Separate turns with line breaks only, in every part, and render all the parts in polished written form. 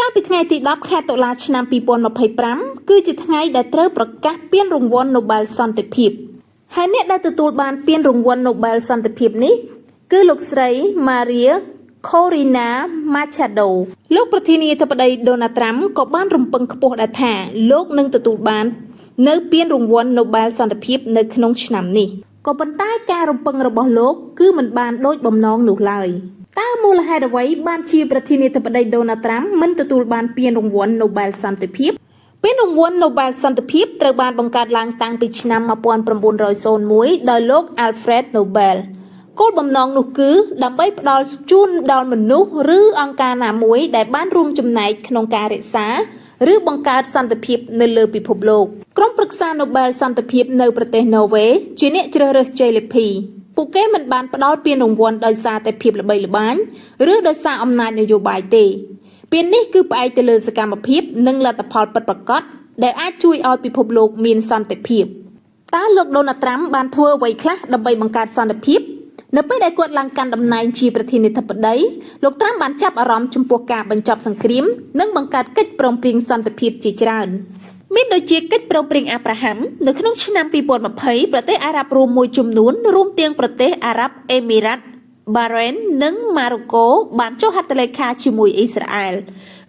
កាលពីថ្ងៃទី10ខែតុលាឆ្នាំ2025គឺជាថ្ងៃដែលត្រូវប្រកាសពានរង្វាន់ណូបែលសន្តិភាពហើយអ្នកដែលទទួលបានពានរង្វាន់ណូបែលសន្តិភាពនេះគឺលោកស្រី Maria Corina Machado។ លោកប្រធានាធិបតីដូណាល់ត្រាំក៏បានរំពឹងខ្ពស់ដែរថាលោកនឹងទទួលបាននៅពានរង្វាន់ណូបែលសន្តិភាពនៅក្នុងឆ្នាំនេះក៏ប៉ុន្តែការរំពឹងរបស់លោកគឺមិនបានដូចបំណងនោះឡើយតើមូលហេតុអ្វីបានជាប្រធានាធិបតីដូណាល់ត្រាំមិនទទួលបានពានរង្វាន់ណូបែលសន្តិភាព?ពានរង្វាន់ណូបែលសន្តិភាពត្រូវបានបង្កើតឡើងតាំងពីឆ្នាំ1901ដោយលោក Alfred Nobel។ គោលបំណងនោះគឺដើម្បីផ្ដល់ជូនដល់មនុស្សឬអង្គការណាមួយដែលបានរួមចំណែកក្នុងការរក្សាឬបង្កើតសន្តិភាពនៅលើពិភពលោកក្រុមប្រឹក្សាណូបែលសន្តិភាពនៅប្រទេសណ័រវេជាអ្នកជ្រើសរើសជ័យលាភីពួកគេមិនបានផ្ដល់ពានរង្វាន់ដោយសារតែភាពល្បីល្បាញឬដោយសារអំណាចនយោបាយទេពាននេះគឺផ្អែកទៅលើសកម្មភាពនិងលទ្ធផលពិតប្រាកដដែលអាចជួយឲ្យពិភពលោកមានសន្តិភាពតើលោកដូណាល់ត្រាំបានធ្វើអ្វីខ្លះដើម្បីបង្កើតសន្តិភាព?នៅពេលដែលគាត់ឡើងកាន់តំណែងជាប្រធានាធិបតីលោកត្រាំបានចាប់អារម្មណ៍ចំពោះការបញ្ចប់សង្គ្រាមនិងបង្កើតកិច្ចព្រមព្រៀងសន្តិភាពជាច្រើនមានដូចជាកិច្ចព្រមព្រៀងអាប់រ៉ាហាំនៅក្នុងឆ្នាំ2020ប្រទេសអារ៉ាប់រួមមួយចំនួនរួមទាំងប្រទេសអារ៉ាប់អេមីរ៉ាតបារ៉េននិងម៉ារ៉ូកូបានចុះហត្ថលេខាជាមួយអ៊ីស្រាអែល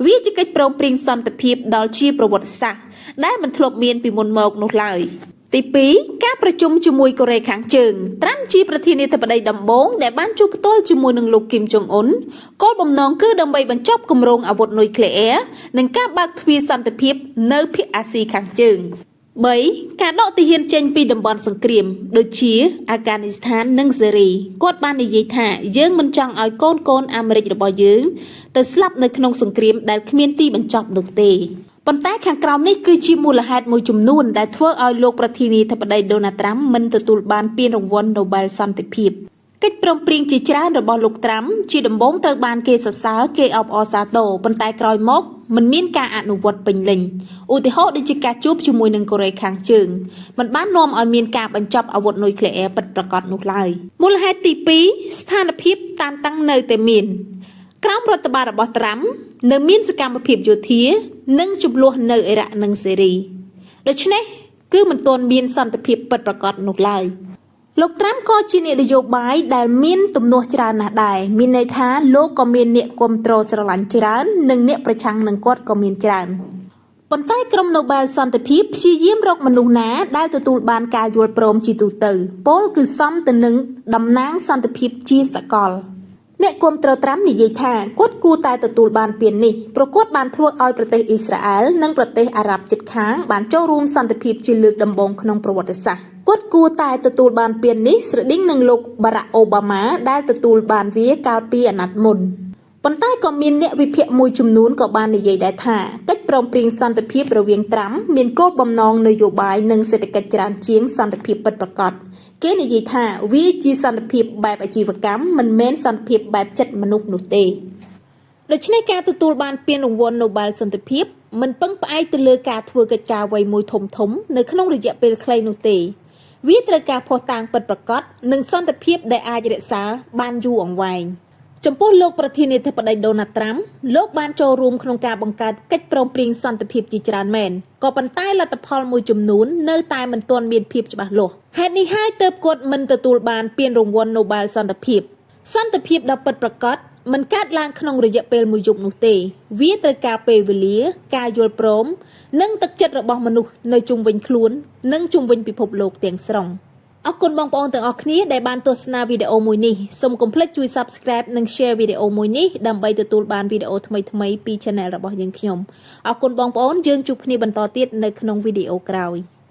វាជាកិច្ចព្រមព្រៀងសន្តិភាពដ៏ជាប្រវត្តិសាស្ត្រដែលមិនធ្លាប់មានពីមុនមកនោះឡើយ។ទី2ការប្រជុំជាមួយកូរ៉េខាងជើងត្រាំជាប្រធានាធិបតីដំបូងដែលបានជួបផ្ទាល់ជាមួយនឹងលោកគីមចុងអ៊ុនគោលបំណងគឺដើម្បីបញ្ចប់គម្រោងអាវុធនុយក្លេអ៊ែរនិងការបើកទ្វារសន្តិភាពនៅភាគអាស៊ីខាងជើង3ការដកទាហានចេញពីតំបន់សង្គ្រាមដូចជាអាហ្គានីស្ថាននិងសេរីគាត់បាននិយាយថាយើងមិនចង់ឲ្យកូនកូនអាមេរិករបស់យើងទៅស្លាប់នៅក្នុងសង្គ្រាមដែលគ្មានទីបញ្ចប់នោះទេប៉ុន្តែខាងក្រោមនេះគឺជាមូលហេតុមួយចំនួនដែលធ្វើឲ្យលោកប្រធានាធិបតីដូណាល់ត្រាំមិនទទួលបានពានរង្វាន់ណូបែលសន្តិភាពកិច្ចព្រមព្រៀងជាច្រើនរបស់លោកត្រាំជាដំបូងត្រូវបានគេសរសើរគេអបអរសាទរប៉ុន្តែក្រោយមកមិនមានការអនុវត្តពេញលេញឧទាហរណ៍ដូចជាការជួបជាមួយនឹងកូរ៉េខាងជើងមិនបាននាំឲ្យមានការបញ្ចប់អាវុធនុយក្លេអ៊ែរពិតប្រាកដនោះឡើយមូលហេតុទី2ស្ថានភាពតានតឹងនៅតែមានក្រោមរដ្ឋបាលរបស់ត្រាំនៅមានសកម្មភាពយោធា និងជម្លោះនៅអ៊ីរ៉ាក់និងសេរីដូច្នេះគឺមិនទាន់មានសន្តិភាពពិតប្រាកដនោះឡើយលោកត្រាំក៏ជាអ្នកនយោបាយដែលមានទំនាស់ច្រើនណាស់ដែរមានន័យថាលោកក៏មានអ្នកគ្រប់គ្រងស្រឡាញ់ច្រើននិងអ្នកប្រឆាំងនឹងគាត់ក៏មានច្រើនប៉ុន្តែក្រុម Nobel សន្តិភាពព្យាយាមរកមនុស្សណាដែលទទួលបានការយល់ព្រមជាទូទៅពោលគឺសមទៅនឹងតំណាងសន្តិភាពជាសកលអ្នកគាំទ្រត្រាំនិយាយថាគាត់គួរតែទទួលបានពាននេះព្រោះគាត់បានធ្វើឲ្យប្រទេសអ៊ីស្រាអែលនិងប្រទេសអារ៉ាប់ជិតខាងបានចូលរួមសន្តិភាពជាលើកដំបូងក្នុងប្រវត្តិសាស្ត្រគាត់គួរតែទទួលបានពាននេះស្រដៀងនឹងលោកបារ៉ាក់អូបាម៉ាដែលទទួលបានវាកាលពីអាណត្តិមុនប៉ុន្តែក៏មានអ្នកវិភាគមួយចំនួនក៏បាននិយាយដែរថាកិច្ចព្រមព្រៀងសន្តិភាពរវាងត្រាំមានគោលបំណងនយោបាយនិងសេដ្ឋកិច្ចច្រើនជាងសន្តិភាពពិតប្រាកដគេនិយាយថាវាជាសន្តិភាពបែបអាជីវកម្មមិនមែនសន្តិភាពបែបចិត្តមនុស្សនោះទេដូច្នេះការទទួលបានពានរង្វាន់ Nobel សន្តិភាពមិនពឹងផ្អែកទៅលើការធ្វើកិច្ចការអ្វីមួយធំធំនៅក្នុងរយៈពេលខ្លីនោះទេវាត្រូវការភស្តុតាងពិតប្រាកដនិងសន្តិភាពដែលអាចរក្សាបានយូរអង្វែងចំពោះលោកប្រធានាធិបតីដូណាល់ត្រាំលោកបានចូលរួមក្នុងការបង្កើតកិច្ចព្រមព្រៀងសន្តិភាពជាច្រើនមែនក៏ប៉ុន្តែលទ្ធផលមួយចំនួននៅតែមិនទាន់មានភាពច្បាស់លាស់ហេតុនេះហើយទើបគាត់មិនទទួលបានពានរង្វាន់ Nobel សន្តិភាពសន្តិភាពដ៏ពិតប្រាកដមិនកើតឡើងក្នុងរយៈពេលមួយយប់នោះទេវាត្រូវការពេលវេលា ការយល់ព្រម និងទឹកចិត្តរបស់មនុស្សនៅជុំវិញខ្លួន និងជុំវិញពិភពលោកទាំងស្រុងអរគុណបងប្អូនទាំងអស់គ្នាដែលបានទស្សនាវីដេអូមួយនេះសូមកុំភ្លេចជួយ Subscribe និង Share វីដេអូមួយនេះដើម្បីទទួលបានវីដេអូថ្មីៗពី Channel របស់យើងខ្ញុំអរគុណបងប្អូនយើងជួបគ្នាបន្តទៀតនៅក្នុងវីដេអូក្រោយ។